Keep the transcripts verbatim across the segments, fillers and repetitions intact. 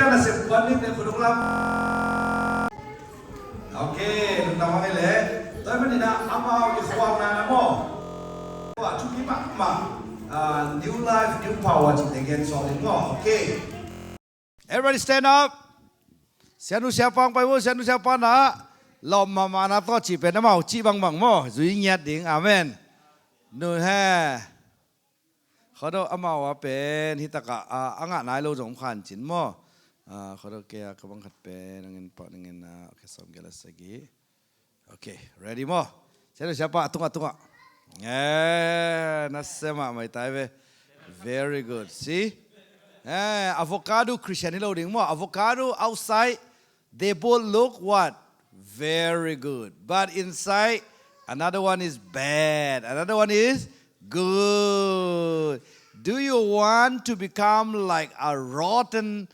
Nasep puan ni te khudung lam. Ok, lungdam hang e le. Tua manin ah amau i khualna na maw, tua thupi mahmah, ah, New Life, New Power cih te gen sawm ding maw. Ok. Everybody stand up. Sianu siapa hong pai vo, sianu siapa na lawm mahmahna tawh cih pen amau cih bangbang maw, zui ngiat ding. Amen. Nu he. Khuado amau a pen hi takah a, a ngah nai lo zong om khan cin maw. Ah, khuado kei a ka bang khat pen nangin pah nangin a, okay, sawm gel a sagih. Okay, ready maw? Siapa, siapa, a tungah, a tungah. Eh, nasia mahmah i tai ve. Very good. See? Eh, avocado Christian hi lo ding maw. Avocado outside, they both look what? Very good. But inside, another one is bad. Another one is good. Do you want to become like a rotten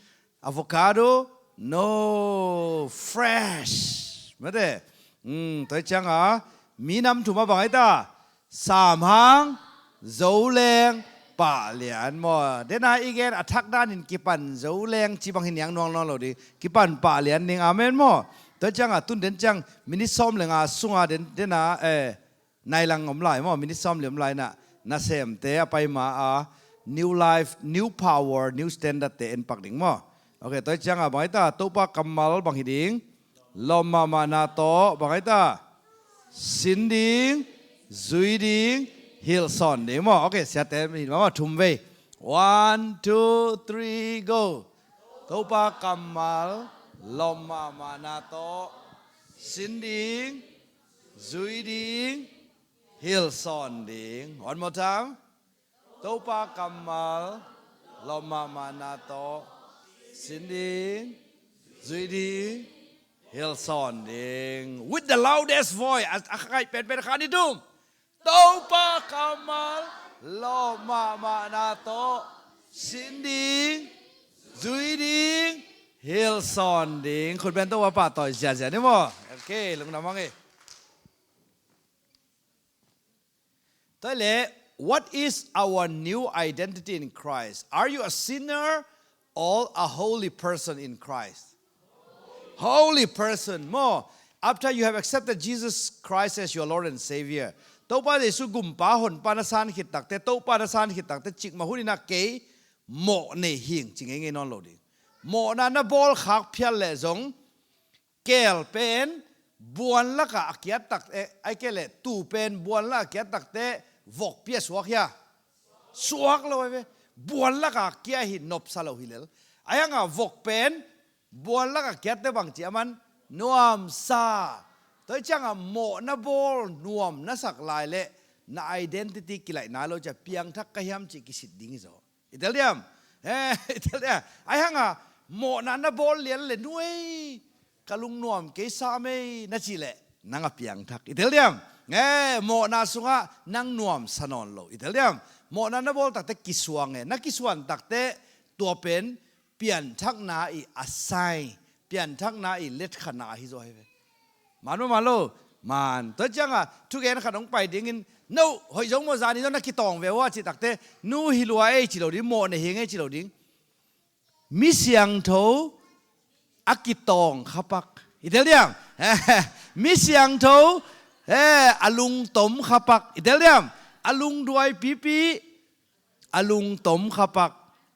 avocado? No, fresh. Mate. Hmm, tua ciang a, minam thum a bang ai ta. Sam hang, zo leng, pah lian maw. Dena i gen a thak danin kipan zo leng ci bang hi niang nuang nuang lo ding. Kipan pah lian ding. Amen maw. Tua ciang a, tun den ciang, minit sawm le nga sunga den, dena, eh, nai lang om lai maw, minit sawm li om lai na, nasemte a pai ma a, new life, new power, new standard te en pak ding maw. Ok, tua ciang a bang ai ta, Topa kammal bang hi ding, lawm mahmahna tawh, bang ai ta, sin ding, zui ding, hilh sawn ding maw. Ok, siate, mi mama thum vei. One, two, three, go. Topa kammal, lawm mahmahna tawh, sin ding, zui ding, hilh sawn ding. One more time. Topa kammal, lawm mahmahna tawh, sin ding, zui ding, hilh sawn ding. With the loudest voice. A, a khakai penpen khan i dum. Topa kammal, lawm mahmahna tawh, sin ding, zui ding, hilh sawn ding. Khut beng Topa pahtawi ziazia ni maw. Ok, lungdam hang e. Tua le, what is our new identity in Christ? Are you a sinner or a holy person in Christ? Holy person maw. After you have accepted Jesus Christ as your Lord and Savior, Topa Jesu gumpa honpa na san khit takte, Topa na san khit takte, cikmah hun in a kei mawh nei hing ci ngeingei nawn lo ding. Mawhna na bawl khak phial leh zong, keel pen buan lakah a kiat takte, ai kei leh tuu pen buan lakah a kiat takte vokpi a suak hia? Suak lo ai ve. Buan lakah kia hi, nopsa lo hi lel. Ai hanga vok pen buan lakah kiatte bang ci a man? Nuamsa. Tua hi cianga mawhna bawl nuam na sak lai leh na identity kilaih nai lo cia, piangthak ka hiam cih kisit ding hi zaw. I tel diam? Eh, i tel diam? Ai hanga mawhna na bawl lian le nuai, ka lungnuam kei sa mei na cih leh nang a piangthak. I tel diam? Eh, mawhna sungah nang nuamsa nawn lo. I tel diam? Mawhna na bawl takte kisuang e. Na kisuan takte tua pen pianthakna i a sai, pianthakna i letkhanna ahi zaw hi ve. Man maw, man lo? Man. Tua cianga thugen khat hong pai dingin, no, hoih zong maw, zani zong na kitawng ve ua cih takte, nu hi lua ei ci lo ding, mawh nei hing ei ci lo ding. Mi siangtho a kitawng khapak. I tel diam? Mi siangtho, eh, a lungtom khapak. I tel diam? A lungduai pipi, a lungtom khapak,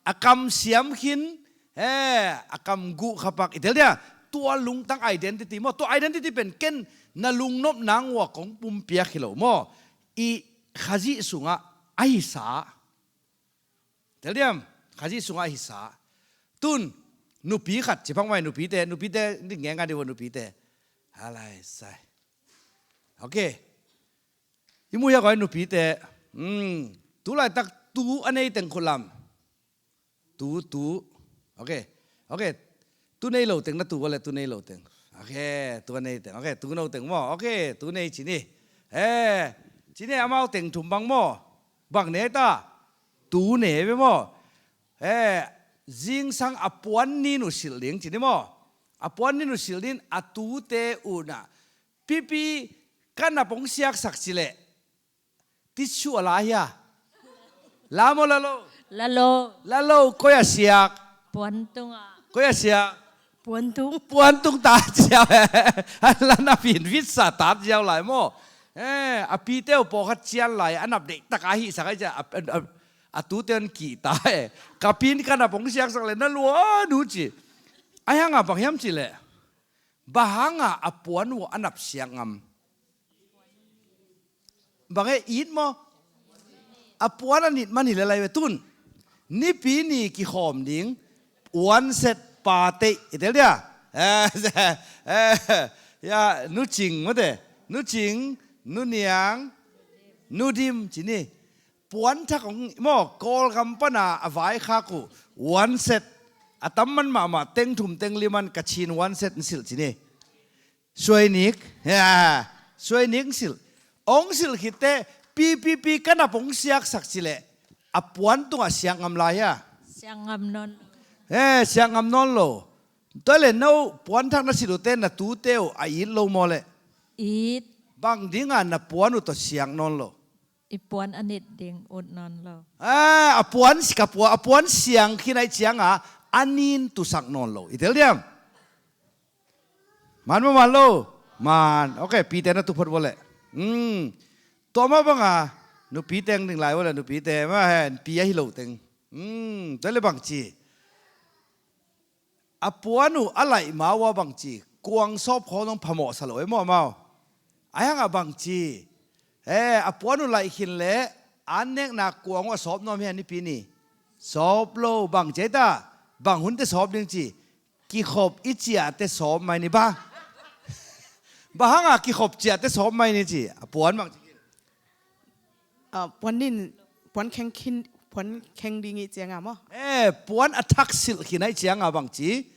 a kam siam khin, he, a kam guh khapak. I tel dia, tua lungtang identity maw, tua identity pen ken na lungnop nang ua kong pumpiak hi lo maw. I Khazih sungah a hisa. Tel diam, Khazih sungah a hisa. Tun, nupi khat, ci phang mai nupite, nupite, ni ngenga di ua nupite. Halai, sai. Ok. I muhia koi nupite. Hmm. Tu laitak tu a nei teng khulam. Tu, tu. Ok. Ok. Tu nei lo teng na tu vale, tu nei lo teng. Ok. Tu a nei teng. Ok. Tu no teng maw. Ok. Tu nei cini. Eh. Cini amau teng thum bang maw. Bang nei ta. Tu nei ve maw. Eh. Zingsang a puan ni nu sil ding cini maw. A puan ni nu sil din a tute una. Pipi, ka na pong siaksak cileh. Tissue a la hia? La maw la lo? La lo. La lo, koi a siak? Puan tungah. Koi a siang? Puantung. Puantung ta ziau. An lan a pin vitsa ta ziau lai maw. Eh, a pite uh pawlkhat cian lai a nap deihtak a hihsak ai cia a, a, a tute an kihta e. Ka pin ka nap hong siaksak le na lua nu ci. Ai hanga bang hiam ci leh, bang hanga a puan uh a nap siang ngam? Bang e, it maw? A puan a nit man hi le lai ve tun. Nipi ni kikhawm ding. Uanset, pateih i tel dia. Eh, eh, ya, Nu Cing mate. Nu Cing, Nu Niang, Nu Dim ci ni. Puan thak hong maw, Kawlgam pana a vaikhak uh uanset a tamman mahmah, teng thum teng liman ka Chin uanset in silh ci ni. Suainik, ya, suainik hong silh. Hong silh khitte, pi pi pi ka nap hong siaksak ci leh a puan tungah siang ngam lai hia? Siang ngam nawn lo. Eh, siang ngam nawn lo. Tua le no puan thak na silh uhte na tute uh a it lo maw leh? It. Bang dinga na puan uh tawh siang nawn lo? I puan a nit ding ut nawn lo. Ah, a puan si ka puan, a puan siang khin ai cianga a nin tusak nawn lo. I tel diam? Man maw, man lo? Man. Ok, pite na tuphot vawleh. Hmm. Tua mah banga nupi teng ding lai vawleh, nupite mah hen pi ahi lo teng. Hmm. Tua le bang ci? A puan uh a laih ma uh a bang ci, kuang sawp khawng zong phamawh sa lo e maw amau. Ai hangah bang ci, eh, a puan uh laih khin leh an nekna kuang uh a sawp nuam hia nipi ni? Sawp lo. Bang ci ai ta? Bang hunte sawp ding ci? Kikhop i ciahte sawp mai ni ba. Bang hangah kikhop ciahte sawp mai ni ci? A puan bang ci? Ah, puan nin, puan kheng khin, puan kheng ding i cianga maw? Eh, puan a thak silh khin ai cianga bang ci?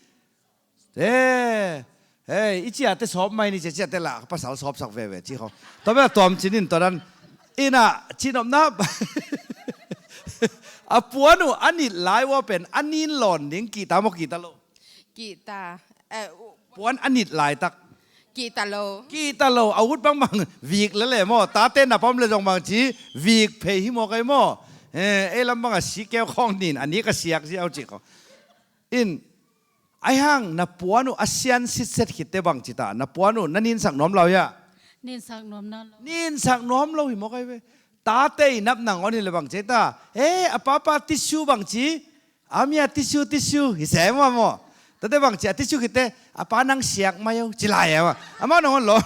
Eh, eh, i ciahte sawp mai ni ci, ciahte lah pasal sawpsak veve ci kho. Tua bel a tuam cinin tua dan. Ina, cinopna. A puan uh a nit lai uh a pen a nin lawn ding kihta maw kihta lo? Kihta. Eh, u- Puan a nit laitak. Kihta lo. Kihta lo. A ut bangbang vik lele maw. Tate na pam le zong bang ci vik phei hi maw kai maw. Eh, ei lam banga sikeu khawng nin a nik a siak ziau ci kho. In, ai hang na puan uh a sian sitset khitte bang ci ta? Na puan uh na ninsak nuam lo hia? Ninsak nuam nawn lo. Ninsak nuam lo hi maw kai ve. Tate i nap nangawn hi le bang ci ta? Eh, a papa tissue bang ci? Amia tissue, tissue hi se maw maw. Tate bang ci a tissue khitte, a pa nang siak mai uh ci lai e maw. Amau nangawn lo.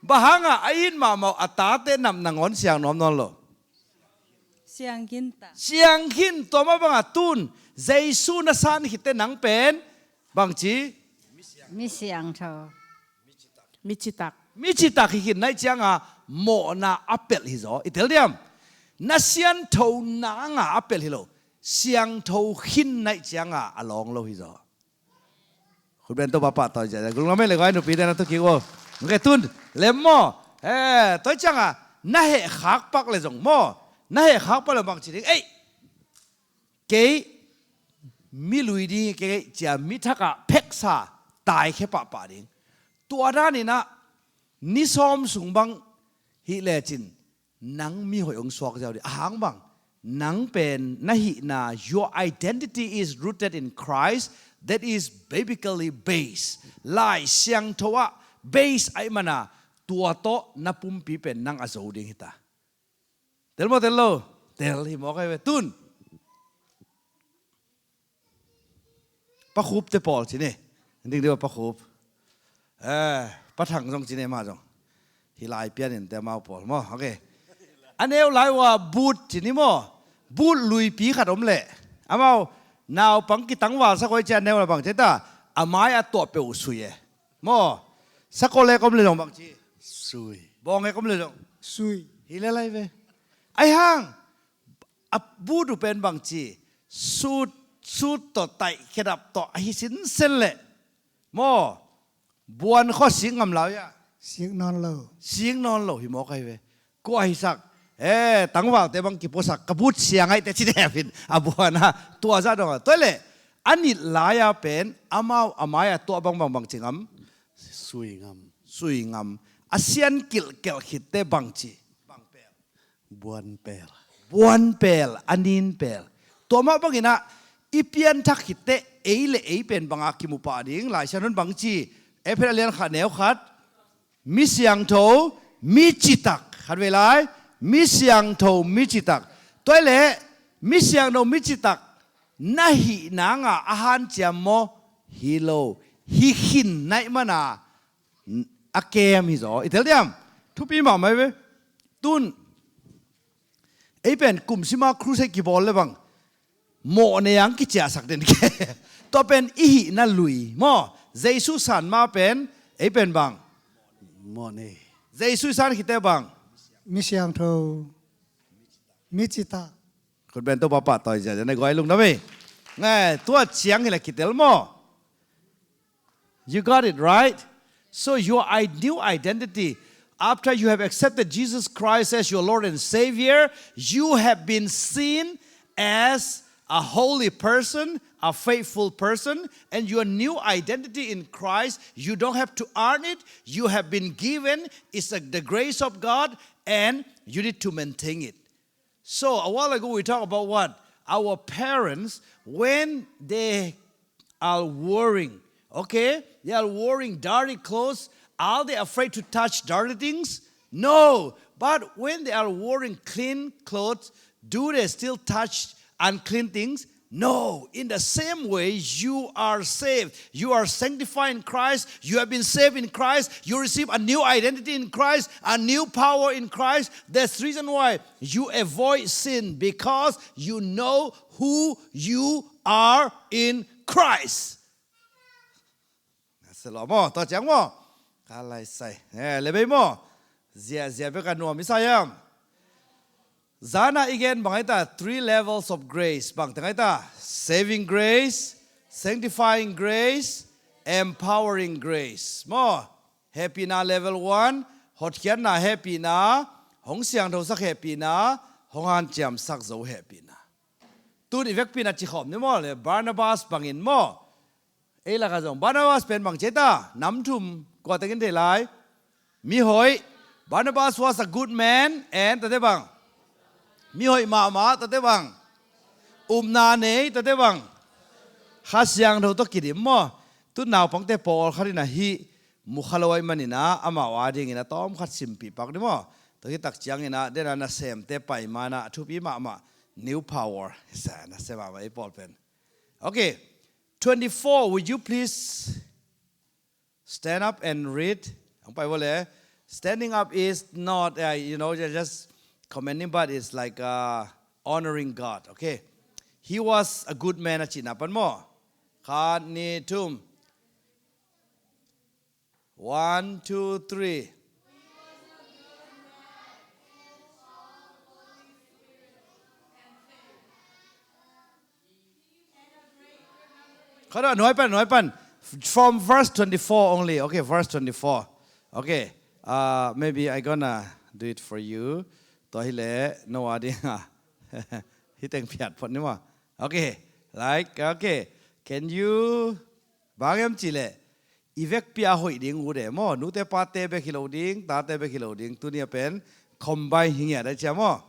Bang hangah a it mahmah uh a tate nap nangawn siang nuam nawn lo? Siang khin ta. Siang khin. Tua mah banga tun Jesu na san khitte nang pen bang ci? Mi siangtho. Mi citak. Mi citak hi khin nai cianga mawhna a pelh hi zaw. I tel diam? Na siantho nanga a pelh hi lo. Siangtho khin nai cianga a lawng lo hi zaw. Khutben to papa to ja. Gulnga me le goi nupi dena to ki wo. Nge tun lem maw. Eh, toi cianga na heh khak pak le zong maw. Na heh khak pak le bang ci ding. Ei. Kei mi lui ding hi kei, cia mi thakah pheksa taikhia pahpah ding. Tua daninah ni sawm sung bang hih lecin nang mi hoih hong suak ziau ding. Ahang bang, nang pen na hihna, your identity is rooted in Christ, that is biblically based. Lai Siangtho ah base ahih mana tua tawh na pumpi pen nang a zo ding hita. Tel maw, tel lo? Tel hi mawk ahi ve. Tun Pa Khup te pawl ci ni. Ding deuh a Pa Khup. Eh, Pa Thang zong ci ni, mah zong. Hi lai pian in te mau pawl maw. Ok. A neu lai uh a But ci ni maw. But luipi khat om leh amau naupang kitangval sak uh hi ci a neu lai bang ci ta. A mai a tuah peuh sui e. Maw, sakol ek om le zong bang ci? Sui. Bawng ek om le zong? Sui. Hi le lai ve. Ahi hang a But uh pen bang ci? Sut, sut tawh taih khedap tawh ahi sinsen leh maw, buan khua sik ngam lau ia? Sik nawn lo. Sik nawn lo hi mawk ahi ve. Kua hisak, eh, tangvalte bang kipuasak, ka But siang ahi te ci dep in a buan a, tua zah dong a. Tua leh a nit lai-a pen amau a mai-a tuah bangbang bang ci ngam? Sui ngam. Sui ngam. A sian kilhkelh khitte bang ci? Bang pel? Buan pel. Buan pel, a nin pel. Tua mah banginah i pianthak khitteh ei le ei pen banga kimu pah ding, Lai Siangtho in bang ci, Efesa a lian khat neu khat, mi siangtho, mi citak, khat vei lai, mi siangtho, mi citak. Tua hi leh, mi siangtho, mi citak, na hih nanga a hanciam maw, hi lo, hi khin na hih mana, a kem hi zaw. I tel diam? Thupi mahmah hi ve. Tun, ei pen kum sima crusade kibawl le bang, mawh nei ang kiciahsak den ke. Tua pen i hihna lui maw. Jesu san ma pen, ei pen bang. Mawh nei. Jesu san khite bang. Mi siangtho, mi citak. Khut beng Topa pahtawi ziahziah na guai lungdam ei. Ngai, tua ciang hi la kitel maw. You got it, right? So your i-, new identity, after you have accepted Jesus Christ as your Lord and Savior, you have been seen as a holy person, a faithful person, and your new identity in Christ, you don't have to earn it. You have been given. It's the, the grace of God, and you need to maintain it. So a while ago we talked about what? Our parents, when they are wearing, okay, they are wearing dirty clothes, are they afraid to touch dirty things? No. But when they are wearing clean clothes, do they still touch unclean things? No. In the same way, you are saved. You are sanctified in Christ. You have been saved in Christ. You receive a new identity in Christ, a new power in Christ. That's the reason why you avoid sin, because you know who you are in Christ. Selo maw, tua ciang maw. Ka lai sai. Eh, le bei maw. Zia, zia bek a nuam i sa hiam. Zana i gen bang ai ta, three levels of grace. Bang teng ai ta, saving grace, sanctifying grace, empowering grace. Maw, hehpihna level one, hotkhiatna hehpihna, hong siangthosak hehpihna, hong hanciamsak zo hehpihna. Tun i vekpi-in a cikhawm ni maw le, Barnabas bangin maw. Ei lakah zong Barnabas pen bang ci ai ta, nam thum, kua teng in thei lai. Mihoih. Barnabas was a good man, and tate bang. Mihoih mahmah, tate bang. Upna nei, tate bang. Kha Siangtho tawh kidim maw. Tun naupangte pawlkhat in a hih mu kha lo ahih manin a, amau adingin a tawmkhat simpih pak ni maw. Tua hi tak ciangin a, den a nasemte pai man a, a thupi mahmah, new power. Sa, nasem mahmah ei pawl pen. Okay. Twenty-four, would you please stand up and read? Ang pai vole. Standing up is not, uh, you know, ju-, just commending, but it's like, uh, honoring God. Okay. He was a good man, a cihna pan maw. Khat, nih, thum. One, two, three. Khat a nuai pan, nuai pan. From verse twenty-four only. Okay, verse twenty-four. Okay. Uh, maybe I gonna do it for you. Tua hi leh, no a ding a. Hi teng phiat phot ni maw. Okay. Like, okay. Can you, bang hiam cih leh, i vekpi a hoih ding ut e maw. Nute pate bek hi lo ding, tate bek hi lo ding. Tuni a pen combine hi ngiat a cia maw.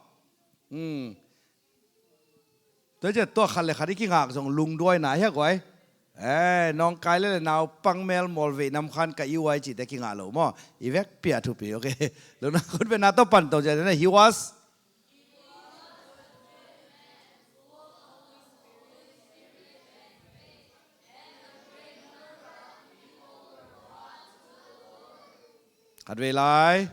Hmm. Tua cia tua khat le khat i kingak zong lungduaina hi a guai. Eh, nawngkai le le naupang mel mawl veih nam khan ka i uai cihte kingah lo maw. I vekpi a thupi, okay. Lungna khut bengna tawh pan to cia, he was Khat vei lai.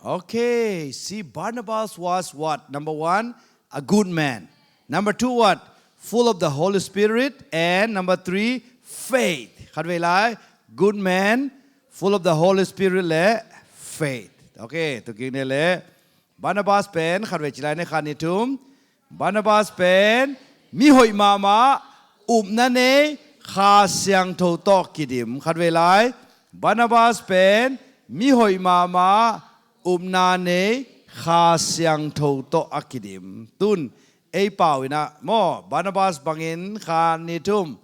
Okay, see, Barnabas was what? Number one, a good man. Number two, what? Full of the Holy Spirit. And number three, faith. Khat vei lai, good man, full of the Holy Spirit le faith. Okay, tu kik ne le. Barnabas pen, khat vei ci lai ne, khat, nih, thum. Barnabas pen mihoih mahmah, upna nei, Kha Siangtho tawh kidim. Khat vei lai. Barnabas pen mihoih mahmah, upna nei, Kha Siangtho tawh a kidim. Tun ei pau in a maw, Barnabas bangin, khat, nih, thum.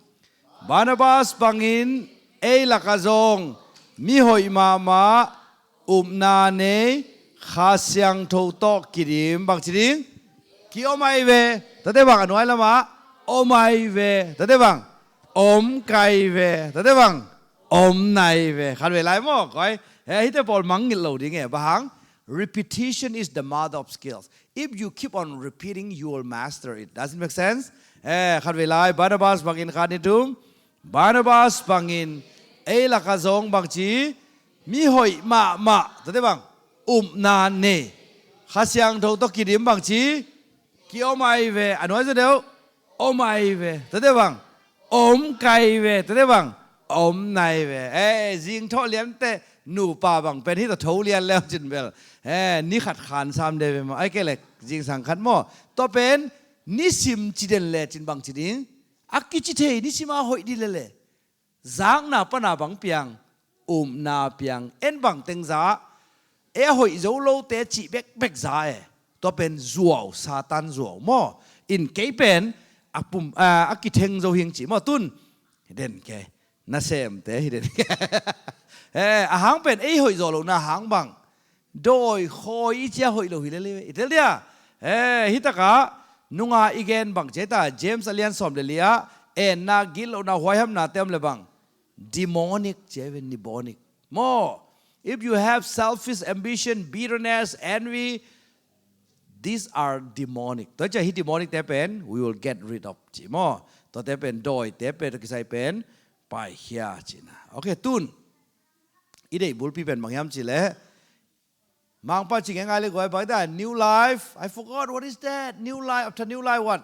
Barnabas bangin ei lakah zong mihoih mahmah, upna nei, Kha Siangtho tawh kidim bangci ding, ki-om ahi ve. Tate bang a nuai lamah om ahi ve. Tate bang om kai ve. Tate bang om nai ve. Khat vei lai maw, koi. He, hite pawl mangngilh lo ding e. Bang hang? Repetition is the mother of skills. If you keep on repeating, you will master it. Does it make sense? He, khat vei lai, Barnabas bangin khat ni tum. Barnabas bangin ei laka zong bangci, mi hoih mahmah, tate bang, upna nei, Kha Siangtho tawh kidim bangci, ki-om ahi ve, a nuai zaw deuh, om ahi ve, tate bang, om kai ve, tate bang, om nai ve. Eh, zingthawh liante nupa bang pen hita tho lian leu cin bel, eh, ni khat khan sam de ve maw, ai kei lek zingsang khat maw. Tua pen nisim ci den le cin bangci ding, a kici thei, nisima hoih dih lele, zakna pana bang piang, upna piang, en bang teng za, e a hoih zo lote cih bekbek za e. Tua pen zuau, Satan zuau maw. In kei pen a pum, a, a kitheng zo hing cih maw, tun hi den kei, nasemte hi den kei. Eh, a hang pen ei hoih zawh lohna hang bang, dawi khawi i cia hoih lo hi lele i tel dia. Eh, hitakah nunga i gen bang cia ta, James a lian sawm le li ah, enna, gitlohna, huaihamnate om le bang, demonic cia ve, demonic maw. If you have selfish ambition, bitterness, envy, these are demonic. Tua cia hi demonicte pen we will get rid of ci maw. Tuate pen dawite pen, tua kisai pen paikhia cina. Ok, tun i deih bulpi pen bang hiam cih leh, Mangpa ci ngai ngai le guai, bang ta, new life. I forgot, what is that? New life, after new life what?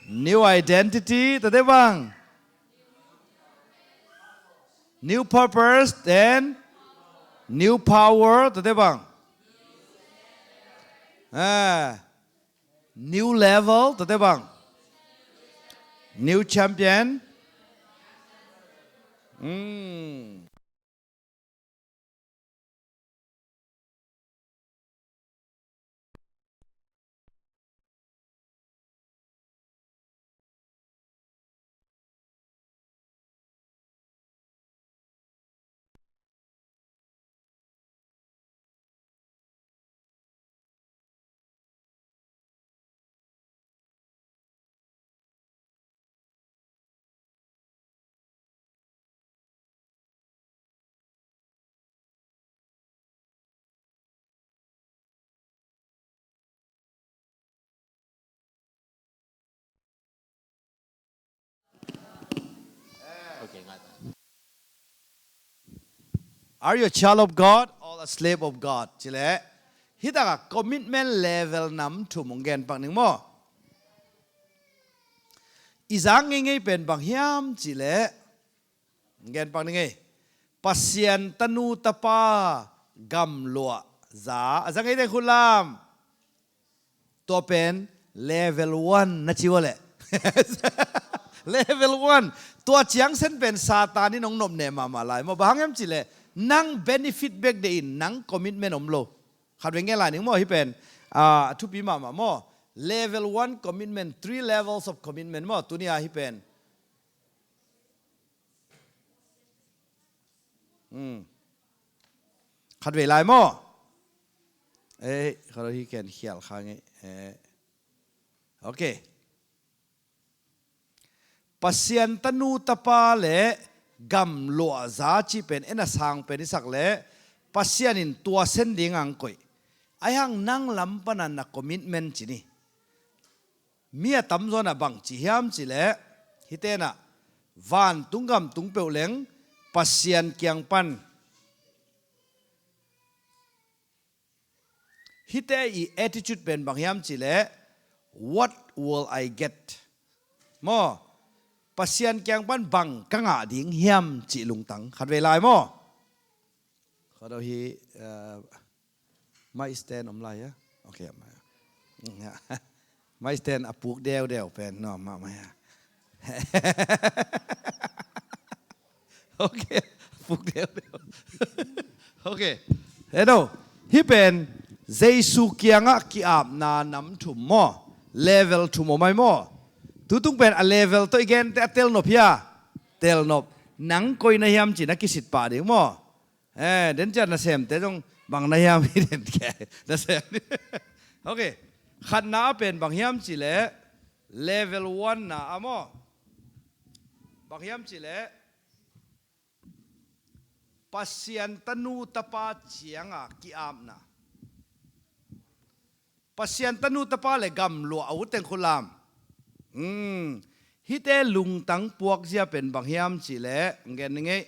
New identity, tate bang. New purpose, then new power, tate bang. Ah, new level, tate bang. New champion. Hmm. Okay, ngai ta. Are you a child of God or a slave of God? Cileh, hitakah commitment level nam thum hong gen pak ning maw. I zang ngeingei pen bang hiam cileh, hong gen pak ning ei. Pasian tanu tapa gamluah za, a zang ngeite khut lam. Tua pen level one na ci uh a leh. Level one. Tua ciang sen pen Satan in hong nopneh mahmah lai maw. Bang hang hiam cileh, nang benefit bek deh in, nang commitment om lo. Khat vei ngen lai ning maw, hih pen, ah, a thupi mahmah maw. Level one commitment, three levels of commitment maw, tuni-a hih pen. Hmm. Khat vei lai maw. Eh, khat vei hi ken khial kha ngei. Eh. Ok. Pasian tanu tapa le gamluah za cih pen en a sang pen i sak leh, Pasian in tua sen ding ang koih. Ahi hang nang lam pana na commitment ci ni. Mi a tamzaw in a bang ci hiam cileh, hih tenah vantung gamtung peuh leng Pasian kiang pan. Hihte i attitude pen bang hiam cileh, what will I get? Maw, Pasian kiang pan bang ka ngah ding hiam cih lungtang. Khat vei lai maw. Khat vei hi, uh, mic stand om lai a? Ok, om lai. Mic stand a puk deudeu pen, no, ma, ma, ya. Ok, puk deudeu. Ok. Hello. Hih pen Jesu kiangah ki-apna nam thum maw. Level thum om ai maw. Tutung pen a level tawh i gente a telnop hia. Telnop. Nang koi na hiam cih na kisit pah ding maw. Eh, den ciat nasemte zong bang na hiam hi den ke. Nasem. Ok. Khatna a pen bang hiam cih leh level one na a maw. Bang hiam cih leh Pasian tanu tapa cianga ki-apna. Pasian tanu tapa le gamluah a ut teng khut lam. Hmm. Hihte lungtang puakzia pen bang hiam cih leh, ngen ni ngei.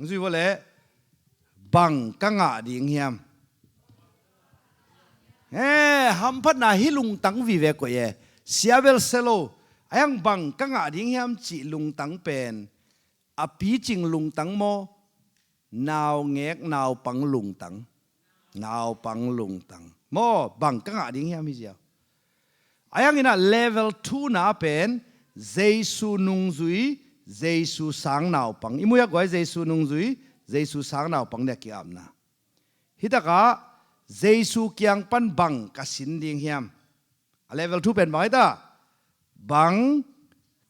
Zui vua leh, bang ka ngah ding hiam? He, hamphatna hi lungtang vive koih e. Sia bel sia lo. Ahi hang bang ka ngah ding hiam cih lungtang pen a picing lungtang maw? Naungek naupang lungtang. Naupang lungtang. Maw, bang ka ngah ding hiam hi ziau. Ahi hangin ah level two na pen Jesu nungzui, Jesu sang naupang. I muh a guai, Jesu nungzui, Jesu sang naupang nih a ki-apna. Hitakah Jesu kiang pan bang ka sin ding hiam? A level two pen bang hi ta? Bang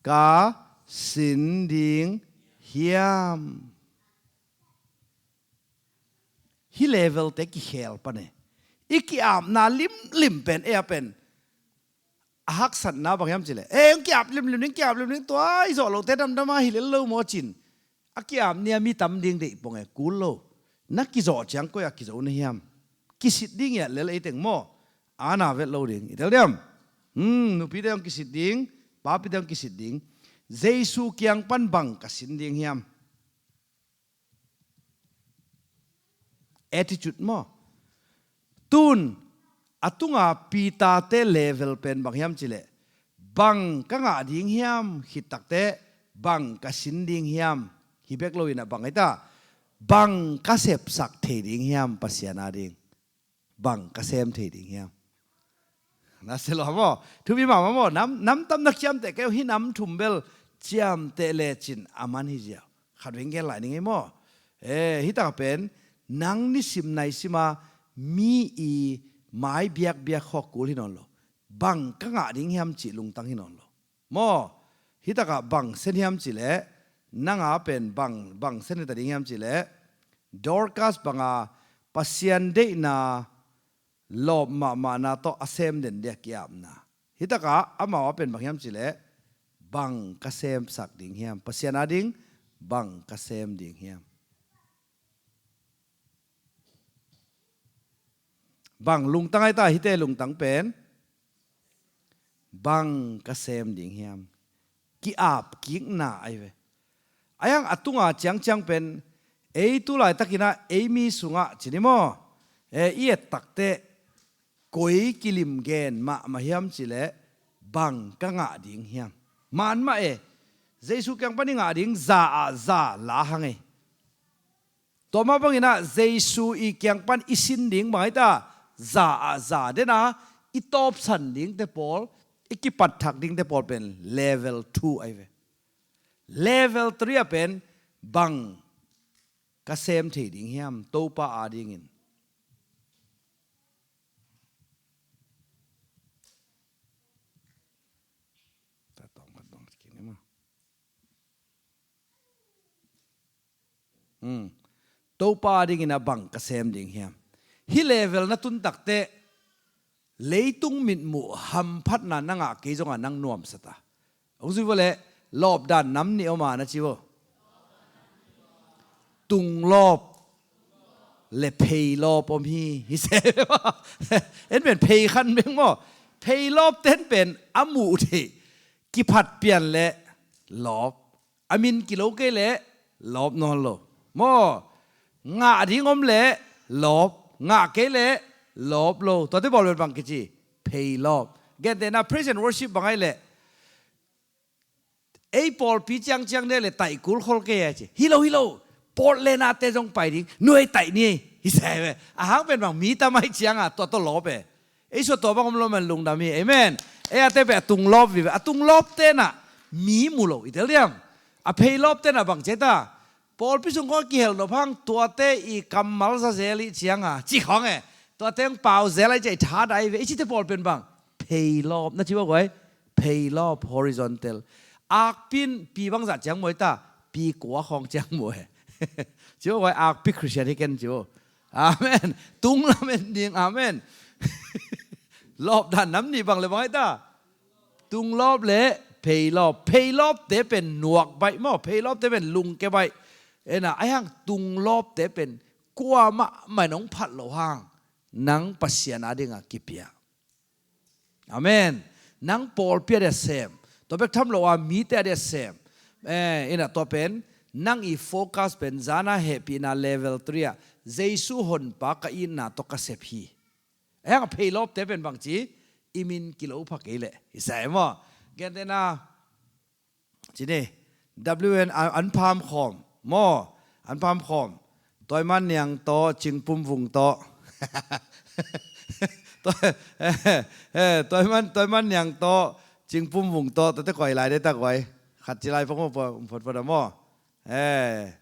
ka sin ding hiam? Hih level te kikhel pan e. I ki-apna limlim pen, ei a pen a haksatna bang hiam cih leh, ei, hong ki-ap limlim ning, ki-ap limlim ning, tua i zawh lote damdam a hi lel lo maw cin. A ki-ap ni a mi tam ding deih pong e, kul lo. Na kizawh ciang koi a kizo na hiam? Kisit ding i at lel ei teng maw. A na vet lo ding i tel diam? Hmm, nupite hong kisit ding, papite hong kisit ding. Jesu kiang pan bang ka sin ding hiam? Attitude maw? Tun a tunga Peter-te level pen bang hiam cih leh, bang ka ngah ding hiam? Khit tak teh, bang ka sin ding hiam? Hi bek lo in ah bang hi ta? Bang ka sepsak thei ding hiam Pasian a ding? Bang ka sem thei ding hiam? Na sia lo maw? Thupi mahmah maw? Nam, nam tam na ciamteh kei uh, hih nam thum bel ciamteh lecin a man hi ziau. Khat veng gen lai ni ngei maw? Eh, hih tak pen nang nisim naisim a mi i mai biakbiak khawk kul hi nawn lo. Bang ka ngah ding hiam cih lungtang hi nawn lo. Maw, hih takah bang sen hiam cih leh, nang a pen bang, bang sen hi ta ding hiam cih leh, Dorcas banga Pasian deihna lawp mahmahna tawh a sem den dia ki-apna. Hih takah amau a pen bang hiam cih leh, bang ka semsak ding hiam? Pasian a ding bang ka sem ding hiam? Bang lungtang ahi ta, hihte lungtang pen? Bang ka sem ding hiam? Ki-ap kikna ahi ve. Ahi hang a tunga ciangciang pen, ei tu laitakin ah ei mi sungah ci ni maw, eh, i et tak teh, koi kilim gen mahmah hiam cih leh, bang ka ngah ding hiam? Man mah e, Jesu kiang pan i ngah ding za ah za la hang e. Tua mah bangin ah Jesu i kiang pan i sin ding bang hi ta? Za ah za den a, i tawpsan dingte pawl, i kipat thak dingte pawl pen level two ahi ve. Level three a pen bang ka sem thei ding hiam Topa a dingin? Ta tawng khat tawng khat kik ni maw. Hmm. Topa dingin a bang ka sem ding hiam? Hih level na tun tak teh, leitung mitmuh hamphatna na ngah kei zongah nang nuamsa ta. Hong zui vua leh, lawp dan nam nih om a na ci vua. Tunglawp le pheilawp om hi, hi se. En pen phei khan beng maw. Pheilawp ten pen a muh theih, kiphat pian le lawp. A min kilo kei leh lawp nawn lo. Maw, ngah ding om leh lawp, ngah kei leh lawp lo. Tuate bawl pen bang kici? Pheilawp. Gentehna praise and worship bang ahi leh, ei pawlpi ciangciang de leh taih kul khol kei a ci. Hi lo, hi lo. Pawt le nate zong pai ding. Nuai taih ni ei. Hi sa ve. A hang pen bang mi tam ahi cianga tua tawh lawp e. Ei sua tua bang om lo man lungdam hi. Amen. Ei a te pen a tunglawp vive. A tunglawp tenah mi mu lo i tel diam? A pheilawp tenah bang ci ta? Pawlpi sung khawng a kihel nop hang tuate i kammal za zel i cianga ci khawng e. Tuate hong pau zel ahi cia i tha dai ve. I cite pawl pen bang? Pheilawp. Na ci bak guai? Pheilawp, horizontal. Akpi in pi bangzah ciang mawi ta, pi kua khawng ciang mawi. Ciu koi akpi Christian hi ken ciu. Amen. Tunglam en ding, amen. Lawp dan nam nih bang le bang ai ta. Tunglawp le pheilawp. Pheilawpte pen nuak baih maw, pheilawpte pen lungke baih. Ena, aihang tunglawpte pen kuamah mai nong phat lo hang nang Pasian a dinga kipia. Amen. Nang pawlpi a dia sem. Tua bek tham lo a mite a dia sem. Eh, ina tua pen nang i focus pen zana hehpihna level three a Jesu honpa ka itna tawh ka sep hi. Aihang a pheilawpte pen bangci i min kilo pha kei leh i sa e maw? Gentena cini, W N an pham khawm maw? An pham khawm. Toiman Niang tawh, Cingpum Vung tawh. Toi-, eh, eh, Toiman, Toiman Niang tawh, Cingpum Vung tawh, tuate koi lai de ta koi. Khat ci lai pong maw, pong, pong, pong maw? Eh,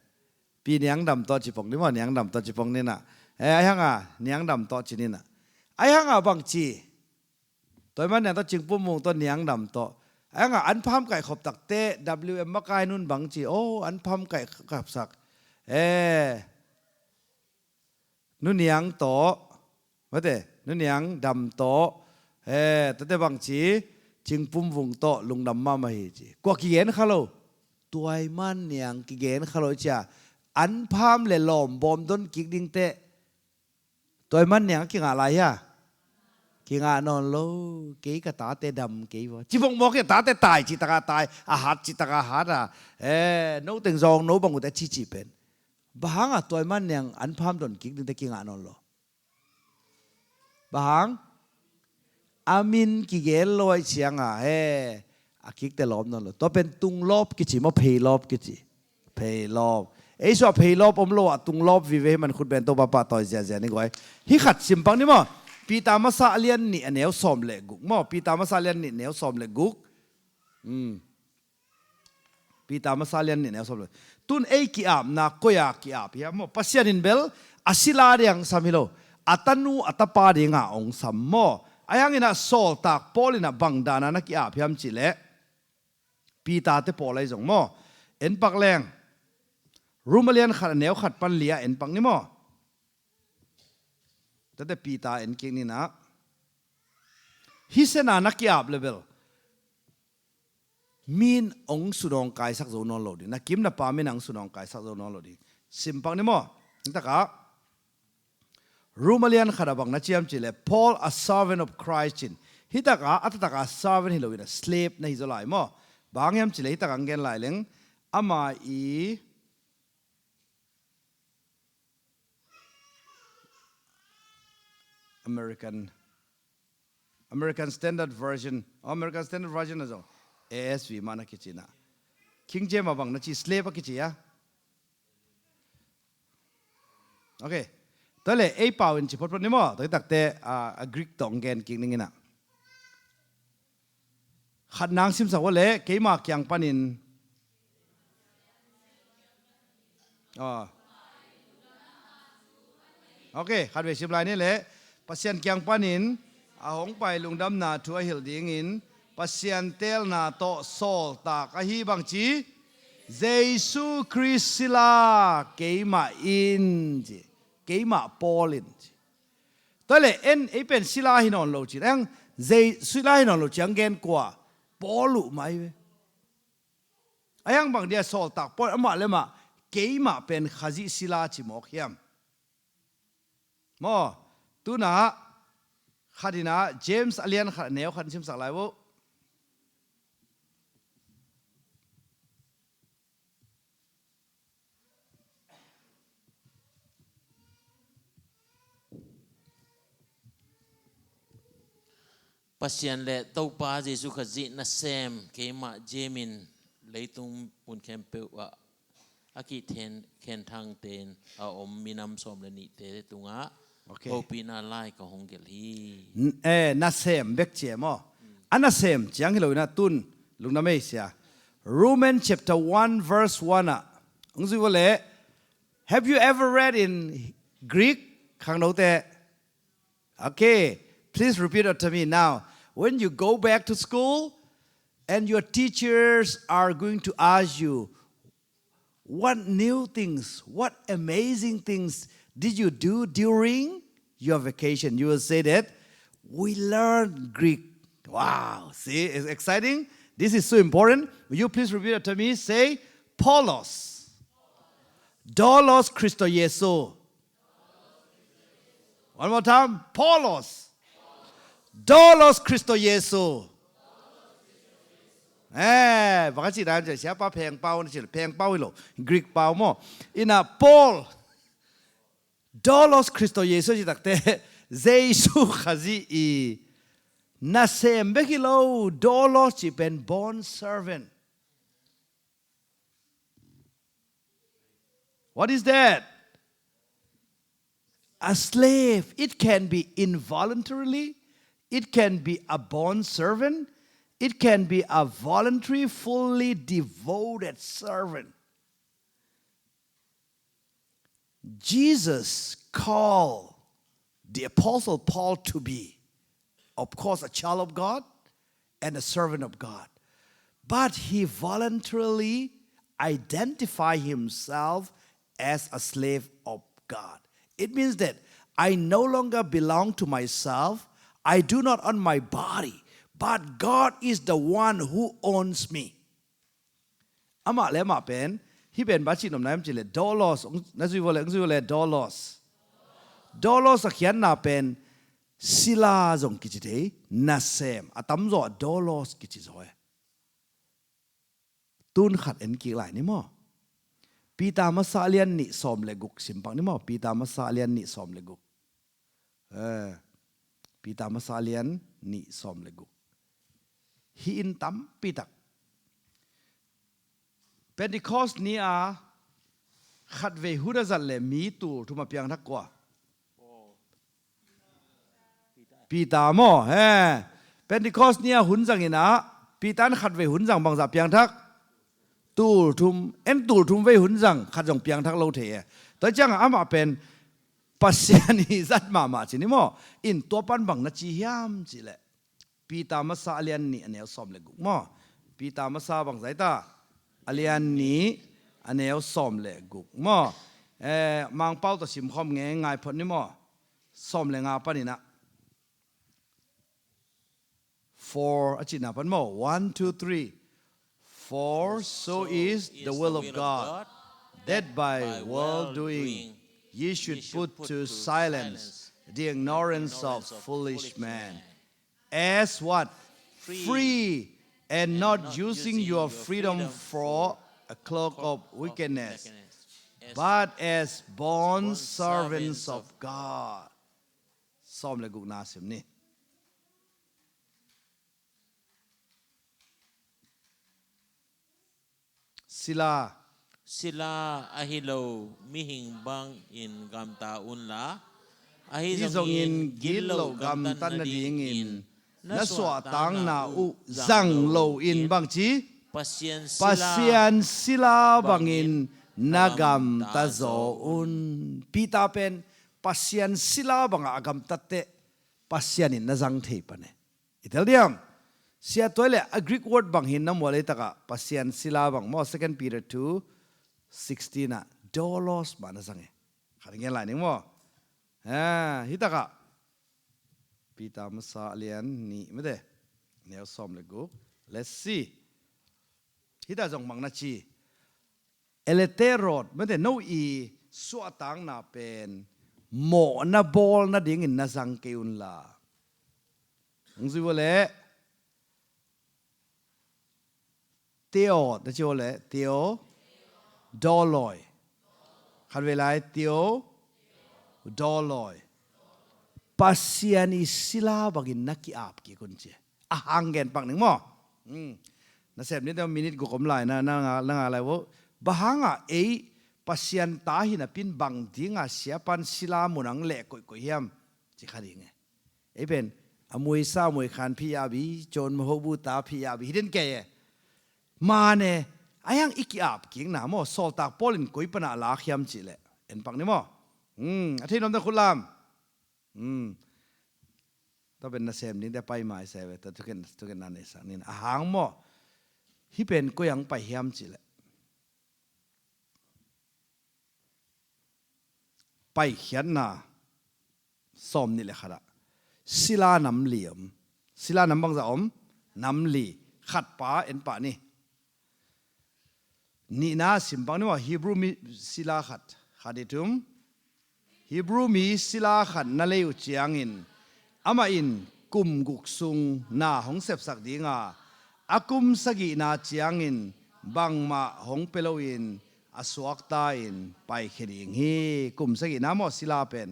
Pi Niang Dam tawh ci pong ni maw, Niang Dam tawh ci pong ni na. Eh, aihang a, Niang Dam tawh ci ni na. Aihang a bangci. Toiman Niang tawh, Cingpum Vung tawh, Niang Dam tawh. Aihang a an pham kaih khop takte W M makai nun bangci. Oh, an pham kaih khop sak. Eh, Nu Niang tawh, mate, Nu Niang Dam tawh, eh, tate bangci, Cingpum Vung tawh lungdam mahmah hi ci. Kua kigen kha lo? Toiman Niang kigen kha lo cia. An pham le lawm bawm don kik dingte. Toiman Niang a kingah lai hia? Kingah nawn lo. Kei ka tate dam kei vaw. Ci bawng mawk hia, tate tai ci taka tai, a hat ci taka hat a. Eh, no teng zawng no bang ute ci ci pen. Bang hang a Toiman Niang an pham don kik dingte kingah nawn lo? Bang hang? A min kigen lo ai cianga he a kikte lawm nawn lo. Tua pen tunglawp kici maw, pheilawp kici? Pheilawp. Ei sua pheilawp om lo a tunglawp vive hi man khut ben to papa tawi ziazia ni guai. Hi khat simpang ni maw? Peter masa a lian nih a neu sawm le guk maw? Peter masa a lian nih neu sawm le guk. Hmm. Peter masa lian nih neu sawm le. Tun ei ki-apna koi-a ki-ap hiam maw? Pasian in bel a sila ding sam hi lo, a tanu a tapa dinga ong sam maw? Aihang inah sawltak Paul inah bang dana na ki-ap hiam cihleh? Peter te Paul ahi zong maw? En pak leng. Rom a lian khat a neu khat pan lia en pak ni maw? Tate Peter en kik ninah. Hi sena na ki-ap le bel. Min ong sunawng kaisak zo nawn lo ding. Na kim na pa min ong sunawng kaisak zo nawn lo ding. Simpang ni maw? Hitakah Rom a lian khat a bang na ciam cihleh, Paul, a servant of Christ cin. Hitakah a taktakah servant hi lo inah slave na hi zaw lai maw? Bang hiam cihleh hitakah ang gen lai leng. Ama i American, American Standard Version, oh, American Standard Version a zong A S V mah na kici na. King James a bang na ci slave a kici a. Ok. Tua le ei pau in ci photphot ni maw? Tua hi takte a, a Greek tawh gen kik ning inah. Khat nang simsak ua le keima kiang panin. Ah. Ok, khat vei sim lai ni le. Pasian kiang panin a hong pai lungdamna thu a hilh dingin Pasian teelna tawh sawltak ahi bangci Jesu Khrist sila keimah in ci. Keimah Paul in ci. Tua le en ei pen sila hi nawn lo ci. Ang Jesu sila hi nawn lo ci ang gen kua? Paul uh mai ve. Aihang bang dia sawltak Paul amah le mah keimah pen Khazih sila ci mawk hiam? Maw, tunah khatinah James a lian khat a neu khat simsak lai uh. Pasian le Topa Jesu Khazih nasem keimah James in leitung mun khempeuh ah a kihkhen, khenthangte in a om minam sawm le nihte tungah, ok, hopihna lai ka hong gelh hi. N-, eh, nasem bek ci e maw? A nasem ciang hi lo inah tun lungdam ei sia. Romans chapter one verse one ah hong zui ua le. Have you ever read in Greek? Khangnote. Okay, please repeat after me now. When you go back to school, And your teachers are going to ask you, "What new things, what amazing things did you do during your vacation?" You will say that, "We learned Greek." Wow, see, it's exciting. This is so important. Will you please repeat after me? Say, "Polos. Dolos Christo Jesu." One more time. "Polos. Dolos Christo Jesu." Eh, bang a ci dan ci, siapa Pheng Pau na ci, Pheng Pau hi lo, Greek pau maw. Ina Paul, "Dolos Christo Jesu" ci takte, Jesu Khazih i nasem bek hi lo, dolos ci pen bond servant. What is that? A slave. It can be involuntarily. It can be a bond servant. It can be a voluntary, fully devoted servant. Jesus called the Apostle Paul to be, of course, a child of God and a servant of God. But he voluntarily identified himself as a slave of God. It means that I no longer belong to myself. I do not own my body, but God is the one who owns me. Amah le amah pen, hih pen bang ci nopna hiam cih leh, dolos, na zui vua leh, na zui vua leh, dolos. Dolos a khiatna pen, sila zong kici thei, nasem, a tamzaw ah dolos kici zaw e. Tun khat en kik lai ni maw. Peter Masa a lian nih sawm le guk sim pak ni maw. Peter Masa a lian nih sawm le guk. Eh, Peter Masa a lian nih sawm le guk. Hih in tampi tak. Pentecost ni a khatvei hun a zat le mi tul thum a piangthak kua? Peter maw, he. Pentecost ni a hun zang in ah, Peter in khatvei hun zang bangzah piangthak? Tul thum, en tul thum vei hun zang, khat zong piangthak lo thei e. Tua ciangah amah pen Pasian i zat mahmah ci ni maw. In tua pan bang na ci hiam cih leh, Peter Masa a lian nih a neu sawm le guk maw. Peter Masa bangzah ta, a lian nih a neu sawm le guk maw. Eh, Mangpau tawh simkhawm ngei ngai phot ni maw. Sawm le nga panin ah. Four a cihna pan maw. One, two, three. For so is the will of God, that by well doing ye should put to silence the ignorance of foolish men. As what? Free, and not using your freedom for a cloak of wickedness, but as bond servants of God. Sawm le gukna sim ni. Sila. Sila ahi lo mihing bangin gamta unla, ahi zongin gitloh gamtat nadingin na suahtakna uh zang loin bangci? Pasian sila bangin na gamta zaw un. Peter pen Pasian sila bangah a gamtat teh Pasian in na zang thei pan e. I tel diam? Sia tuai le a Greek word bang hi na mual ei takah Pasian sila bang maw, Second Peter two sixteen ah dolos mah na zang e. Khat ngen lai ning maw. Ha, hi takah Peter Masa a lian nih mate, neu sawm le guk. Let's see. Hi ta zong bang na ci? Eleterot mate, no i suahtakna pen mawhna bawl nadingin na zang kei unla. Hong zui vua leh, teo, na ci vua leh, teo, doloi. Khatvei lai, teo, doloi. Pasian i sila bangin na ki-ap kik un ci. A hang gen pak ning maw. Hmm. Na sem ni teh minute guk om lai na, na nga, na nga lai vo. Bang hangah ei Pasian ta hi napin bang dinga siapan sila mun ang leh koihkoih hiam? Ci kha ding e. Ei pen a muisa muikhan phi ya bi, con mahobu ta phi ya bi, hidden kei e. Mane, a hiang i ki-ap kikna maw, sawltak Paul in koi pana a lak hiam cih leh. En pak ni maw. Hmm, a thei nuam ta khut lam. Hmm. Tua pen na sem ding te pai mai se ve, tua thuken, thuken na nei sak ning. A hang maw. Hih pen koi-ah pai hiam cih leh, Paikhiatna sawm nih le khat ah sila nam li om. Sila nam bangzah om? Nam li. Khat pa en pah ni. Nihna sim pak ni maw, Hebrew mi sila khat, khat i thum. Hebrew mi sila khat na lei uh ciangin, amah in kum guk sung na hong sepsak ding a, a kum sagihna ciangin bangmah hong pia loin a suakta in paikhia ding hi. Kum sagihna maw sila pen.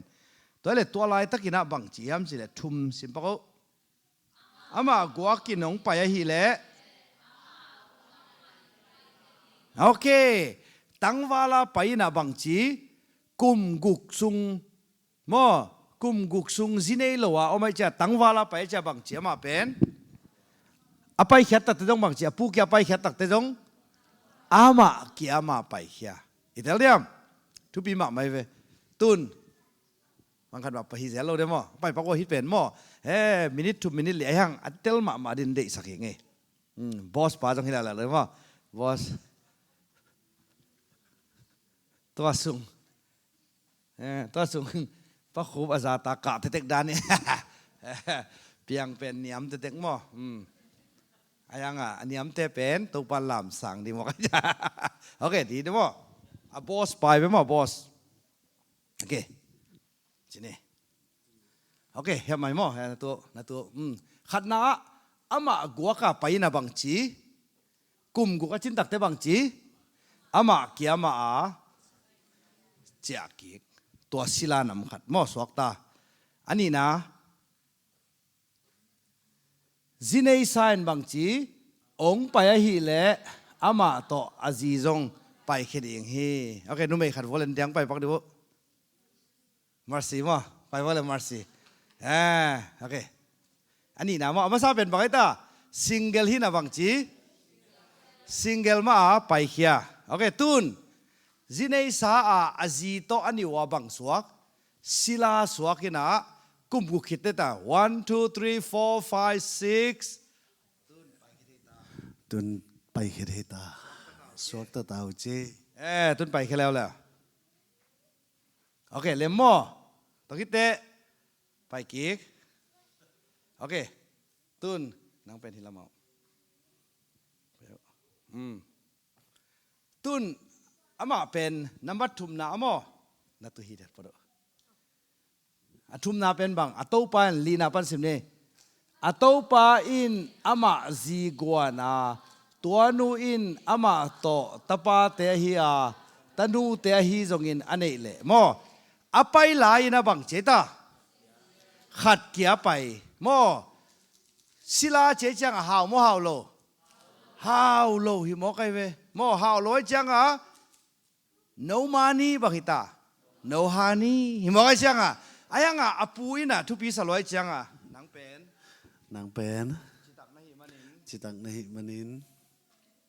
Tua hi leh tua laitakin ah bang ci hiam cih leh thum sim pak uh. Amah guakin hong pai ahih leh. Ok. Tangvala pai in ah bang ci? Kum guk sung maw, kum guk sung zi nei lo a om ahih ciang tangvala pai ahih ciang bang ci amah pen? A paikhiat takte zong bang ci? A pu kia a paikhiat takte zong amah kia amah paikhia. I tel diam? Thupi mahmah hi ve. Tun bang khat mah pai hi zel lo de maw? Pai pak uh hih pen maw? He, minute thum minute li a hiang a tel mahmah din deihsak hi ngei. Hmm, boss pa zong hi lala lo de maw? Boss. Tua sung. Eh, tua sung. Pa Khup a zata kah tetek dan hi. Piang pen niam tetek maw? Hmm. A hiang a, a niamte pen Topa lamsang di maw? Ok, di de maw? A boss pai be maw, boss? Ok. Ci ni. Ok, hiam mai maw? He, na tu, na tu. Hmm. Khatna ah, amah guak a pai in ah bang ci? Kum guk a cin takte bang ci? Amah kia amah a ciah kik. Tua sila nam khat maw, suakta. A nihna, zi neisa in bang ci? Hong pai ahih leh amah tawh a zi zong paikhia ding hi. Ok, numei khat vua leh diang pai pak di uh. Mercy maw? Pai vua leh Mercy. Eh, ok. A nihna maw, a masa pen bang hi ta? Single hi in ah bang ci? Single mah a paikhia. Ok, tun zi neisa a a zi tawh a nih uh a bang suak? Sila suak in ah, kum guk khit teh ta. One, two, three, four, five, six. Tun paikhia hi ta. Suakta ta uh ci. Eh, tun paikhia leuleu. Ok, lem maw? Tua khit teh pai kik. Ok. Tun nang pen hi lam ah. Hmm. Tun amah pen number thumna ah maw? Na tu hi det pah uh. A thumna pen bang? A topa in, lina pan sim ni. A topa in amah zi guan a, tuanu in amah tawh tapate ahi a, tanute ahi zongin a neih leh maw, a pai lai in ah bang ci ta? Khat kia pai maw. Sila ci ciang a hau maw, hau lo? Hau lo hi maw, kai ve. Maw, hau lo ahih ciang a no money bang hi ta? No honey hi maw, kai ciang a. A hiang a, a pu in ah thupi sa lo ahih ciang a, nang pen, nang pen citak na hih manin, citak na hih manin,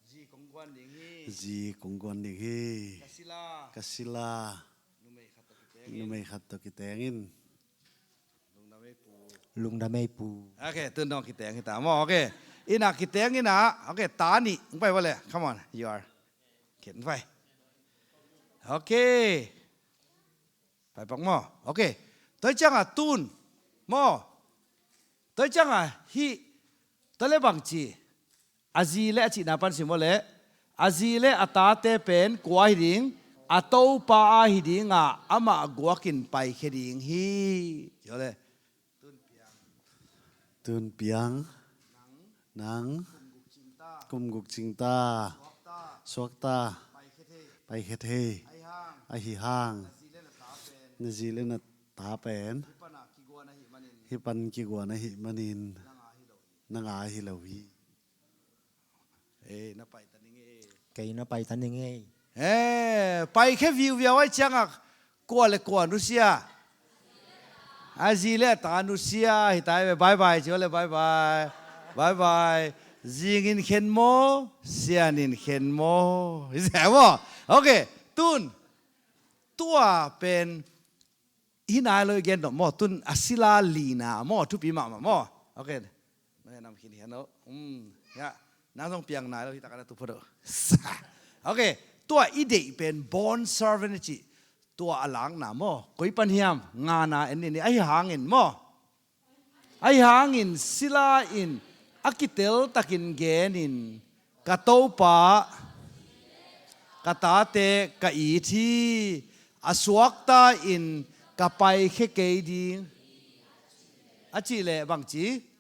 zi kong guan ding hi. Zi kong guan ding hi. Ka sila, ka sila numei khat tawh kiteng in. Numei khat tawh kiteng in. Lungdam ei pu. Lungdam ei pu. Ok, tun dong kiteng hi ta maw. Ok. In ah kiteng in ah. Ok, ta nih. Hong pai vua leh. Come on, you are. Khen pai. Ok. Pai pak maw. Ok. Tua ciang a tun maw. Tua ciang a hih. Tua leh bang ci? A zi leh a cihna pan sim vua leh, a zi leh a tate pen kua hi ding? A topa a hi ding a, amah guakin paikhia ding hi. Ci vua leh. Tun piang. Nang. Kum guk cing ta. Suakta. Paikhia thei. Ahi hang. Na zi leh na ta pen. Hih pan kiguan ahih manin. Nang a hi lo hi. Eh, na pai ta ning ei. Kei na pai ta ning ei. Eh, paikhia viuviau ahih ciang a, kua leh kua nusia? A zi leh a ta nusia hi ta ei ve. Bye bye ci vua leh, bye bye. Bye bye. Zing in khen maw, sian in khen maw? Hi sia maw? Ok, tun. Tua pen hi nai lo i gen nop maw, tun a sila lina maw, thupi mahmah maw. Ok. Noi a nam khin hian lo. Um, ya. Nang zong piang nai lo, hi takah na tu phot uh. Ok, tua i deih pen bond servant i cih. Tua a lakna maw, koi pan hiam, ngana en ni ni, ahi hangin maw. Ahi hangin sila in a kitel takin genin, ka Topa, ka tate ka it hi, a suakta in ka paikhia kei ding. A cih leh bangci?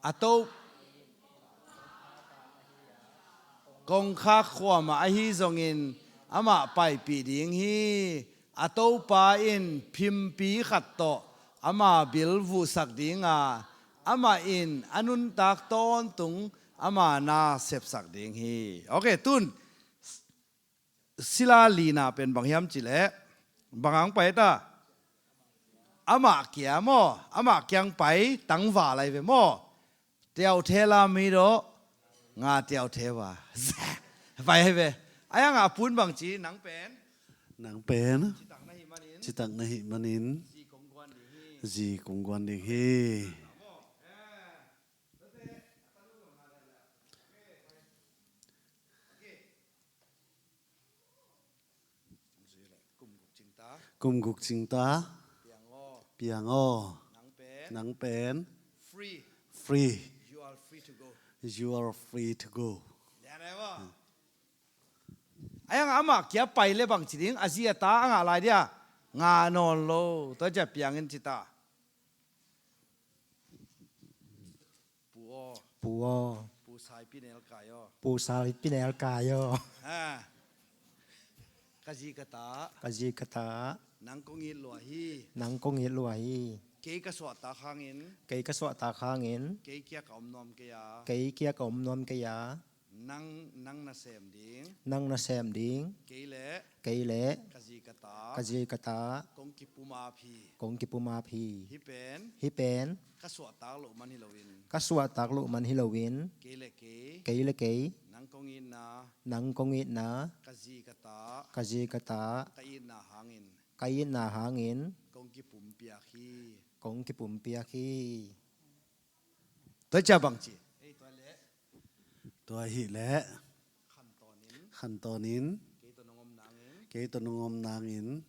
A to kongkhak khuamah ahi zongin amah paipih ding hi. A Topa in phimpi khat tawh ama bil vuhsak dinga, amah in a nuntak tawntung ama na sepsak ding hi. Ok, tun sila lina pen bang hiam cih leh, bang hang pai ta? Amah kia maw, amah kiang pai, tangva lai ve maw. Tiau the la mi do, nga tiau the va. Pai hai ve. Ai hang a pun bangci, nang pen. Nang pen. Citak na hih manin. Citak na hih manin. Zi kong guan ding hi. Zi kong guan ding hi. Kum guk cing ta. Kum guk cing ta. Piang aw. Piang aw. Nang pen. Nang pen. Free. Free. You are free to go. You are free to go. Lian ai maw. Hmm. Ai hang amah kia pai le bangci ding, a zi a ta a ngah lai dia. Ngah nawn lo. Tua cia piangin ci ta. Pu aw. Pu aw. Pu Saipi Nel Kai aw. Pu Saipi Nel Kai aw. Ha. Ka zi ka ta. Ka zi ka ta. Nang kong it lua hi. Nang kong it lua hi. Kei ka suahtak hangin. Kei ka suahtak hangin. Kei kia ka om nuam kei a. Kei kia ka om nuam kei a. Nang, nang na sem ding. Nang na sem ding. Kei le. Kei le. Ka zi ka ta. Ka zi ka ta. Kong kipum ap hi. Kong kipum ap hi. Hih pen. Hih pen. Ka suahtak loh man hi loin. Ka suahtak loh man hi loin. Kei le kei. Kei le kei. Nang kong itna. Nang kong itna. Ka zi ka ta. Ka zi ka ta. Ka itna hangin. Ka itna hangin. Kong kipumpiak hi. Kong kipumpiak hi. Tua cia bangci. Tua hi leh. Khantawnin. Kei tawh nong om nangin.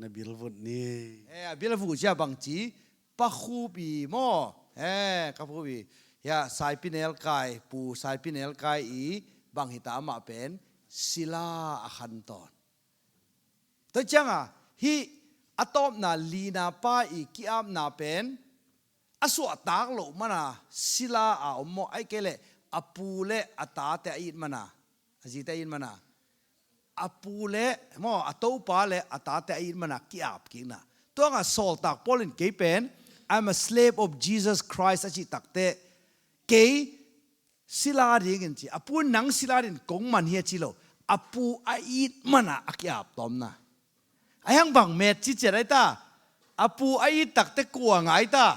Na bil vut ni. Eh, a bil vut cia bangci. Pa Khup i maw. Eh, ka Khup i. Hia, Saipi Nel Kai, Pu Saipi Nel Kai i bang hita amah pen. Sila a khantawn. Tua cianga, hih a tawpna lina pa i ki-apna pen, a suahtak loh mana sila a om maw, ai kei leh a pu le a tate a it mana, a zite a it mana, a pu le maw, a topa le a tate a it mana ki-ap kikna. Tuanga sawltak Paul in kei pen, "I'm a slave of Jesus Christ," a cih takte, kei sila dingin ci. A pu in nang sila dingin kong man hi a ci lo. A pu a it mana a ki-ap tawmna. A hiang bang met ci ciat ai ta. A pu a it takte kua ngah ai ta.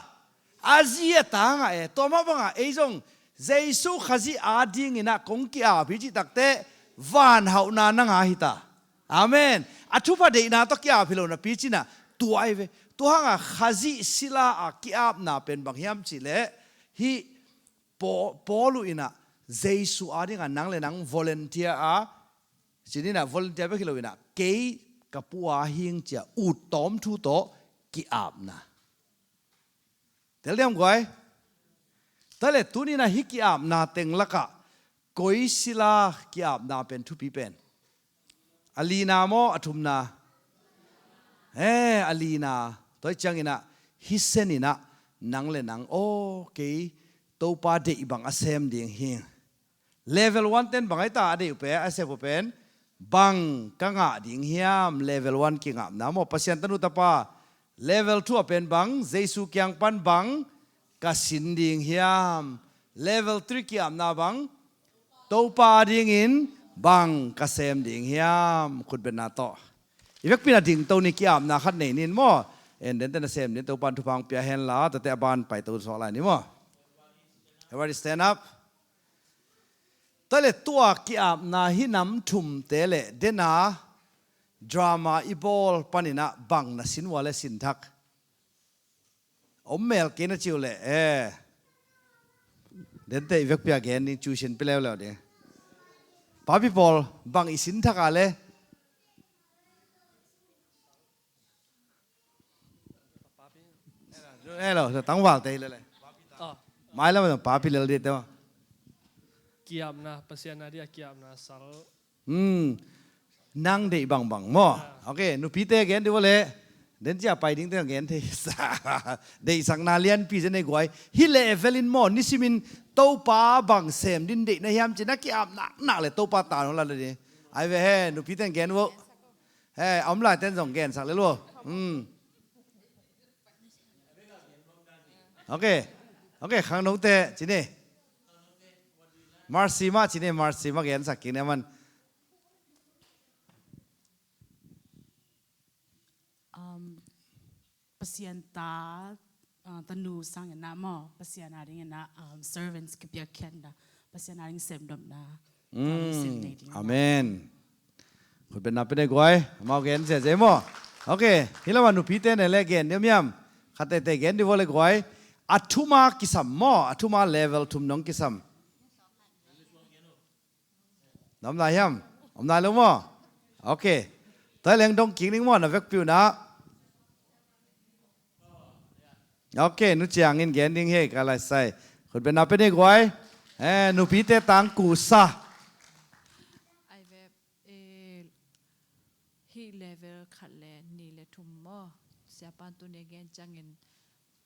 A zi a ta ngah e. Tua mah banga ei zong Jesu Khazih a dinginah kong ki-ap hi cih takte vanhauhna na ngah hi ta. Amen. A thupha deihna tawh ki-ap hi lo napi cinah tua ai ve. Tua hanga Khazih sila a ki-apna pen bang hiam cihleh hih Paul, Paul uh inah Jesu a dingah nang le nang volunteer a, cininah volunteer bek hi lo inah kei ka pu a hing cia ut tawm thu tawh ki-apna. Tel diam guai. Tua le tuninah hih ki-apna teng lakah koi sila ki-apna pen thupi pen. A lina maw, a thumna? Eh, a lina. Tua cianginah hih seninah nang le nang, aw, kei Topa deih bang a sem ding hi. Level one ten bang ai ta a deih uh pen, a sep uh pen, bang ka ngah ding hiam? Level one kingapna maw, Pasian tanu tapa. Level two a pen bang, Jesu kiang pan bang ka sin ding hiam? Level three ki-apna bang, Topa dingin bang ka sem ding hiam? Khutbetna tawh i vekpi na dingto ni, ki-apna khat nei nin maw. En den ten a sem nin, Topa in thupha hong pia henla, tate a ban paito suak lai ni maw. Everybody stand up. Tua le tua ki-apna hih nam thumte le dena drama i bawl paninah bang na sin ua le sin thak? Om mel kei na ci uh leh, eh, dente i vekpi a gen ding, tuition pia leuleu ding. Papi pawl, bang i sin thak a le? Hello, tangval te hi lele. Oh. Mai lam papi lel dih te ma. Kiapna, Pasian a dia kiapna sal. Hmm. Nang deih bangbang maw? Ah. Ok, nupite gen dih vua le. Den cia pai ding te gen thei. Deihsakna lianpi zen ei guai. Hi level in maw, nisimin Topa bang sem din deih na hiam ci na kiap naknak le Topa ta nung la le dih. Ai ve he, nupite gen vua. He, a om lai ten zong gensak le lua. Hmm. Ok. Ok, khang nungte, ci ni. Marcy mah ci ni, Marcy mah gensak kik ni a man. Um, Pasian ta, ah, tanu sangin ah maw, Pasian a dingin ah, um, servants kipiak khian da, Pasian a ding semdopna. Mm, amen. Khutbetna pia nei guai, amau gen ziazia maw. Ok, hi lamah nupite ne le gen diam hiam? Khat teitei gen dih vua le guai. A thuma kisam maw, a thuma level thum nong kisam. Om nai hiam? Om nai lo maw? Ok. Tua leng dong kik ning maw, na vekpi uh na. Ok, nu ciangin gen ding hi ka lai sai. Khutbetna pia ni guai. Eh, nupite tang kusa. Ai ve, eh, hi level khat le ni le thum maw. Siapan tu ni gen ciangin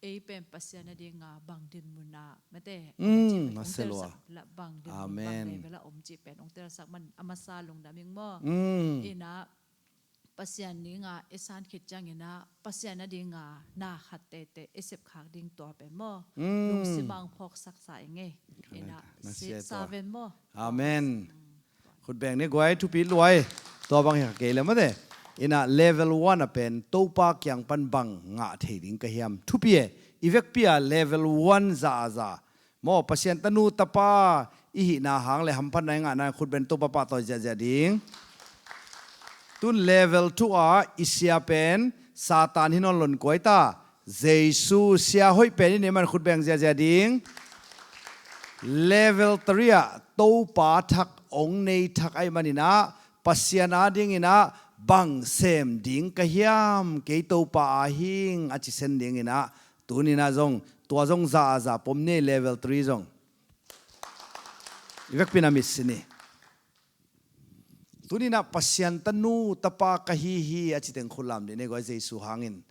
ei pen Pasian a dinga bang dinmun a mate. Mm, ong telsak la bang dinmun, amen, bang level a om cih pen ong telsak man a masa lungdam ing maw. Mm. Ina Pasian dinga i san khit ciangina Pasian a dinga na khat teitei i sepkhak ding tua pen maw. Mm. Lungsim a ong phawksaksa ing ei. Ina saven maw. Amen. Khutbeng ni guai, thupi luai. Tua bang hi kha kei le mate. Ina level one a pen Topa kiang pan bang ngah thei ding ka hiam? Thupi e. I vekpi a level one za a za maw, Pasian tanu tapa i hihna hang le hamphatna i ngahna khutben Topa pahtawi ziahziah ding. Tun level two a i sia pen Satan hi nawn lon kuai ta. Jesu sia hoih pen i nei man khutbeng ziahziah ding. Level three ah Topa thak ong nei thak aih maninah Pasian a dinginah bang sem ding ka hiam, kei Topa a hing a ci sen dinginah tuninah zong tua zong za a za pom ni level three zong. I vekpin a mitsi ni. Tuninah Pasian tanu tapa ka hi hi a ci teng khut lam dih nei guai Jesu hangin.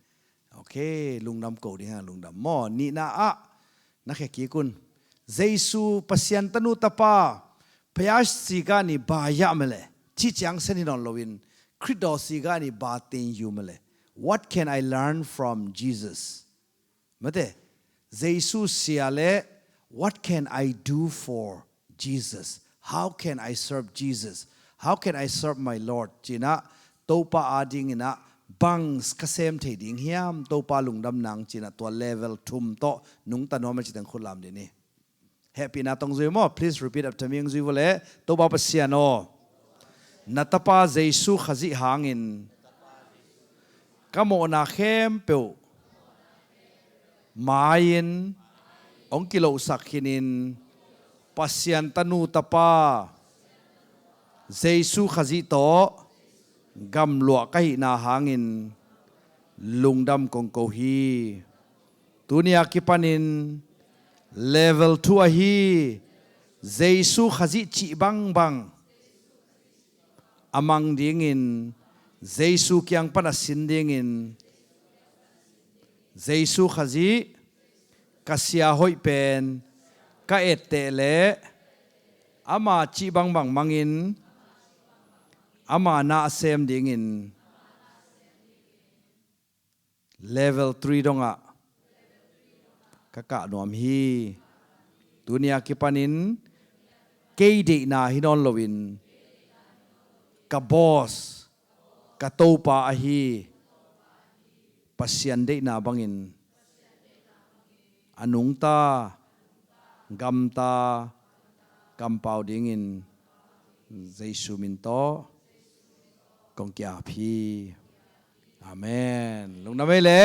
Ok, lungdam ko ding hang lungdam maw. Nihna ah na khia kik un. Jesu Pasian tanu tapa payas si gani ba yah mele ci ciang sen hi nawn loin Khristo si gani ba teng yu mele. What can I learn from Jesus? Mate, Jesu sia le what can I do for Jesus? How can I serve Jesus? How can I serve my Lord? Cinah Topa a dinginah bang ka sem thei ding hiam? Topa lungdam nang cinah tua level thum tawh nungta nuam a ci teng khut lam dih ni. Hehpihna tong zui maw? Please repeat after me, zui vua le. Topa Pasian aw, na tapa Jesu Khazih hangin ka mawhna khempeuh mai-in hong kilohsak khinin Pasian tanu tapa Jesu Khazih tawh gamluah ka hihna hangin lungdam kong ko hi. Tuni a kipanin level two ahi Jesu Khazih cih bangbang a mang dingin Jesu kiang pan a sin dingin Jesu Khazih ka sia hoih pen ka etteh leh ama cih bangbang mangin ama na a sem dingin level three dongah ka kah nuam hi. Tuni a kipanin kei deihna hi nawn loin ka boss, ka Topa ahi Pasian deihna bangin a nungta, gamta, kampau dingin Jesu min tawh. kong ki-ap hi. Amen. Lungdam ei le.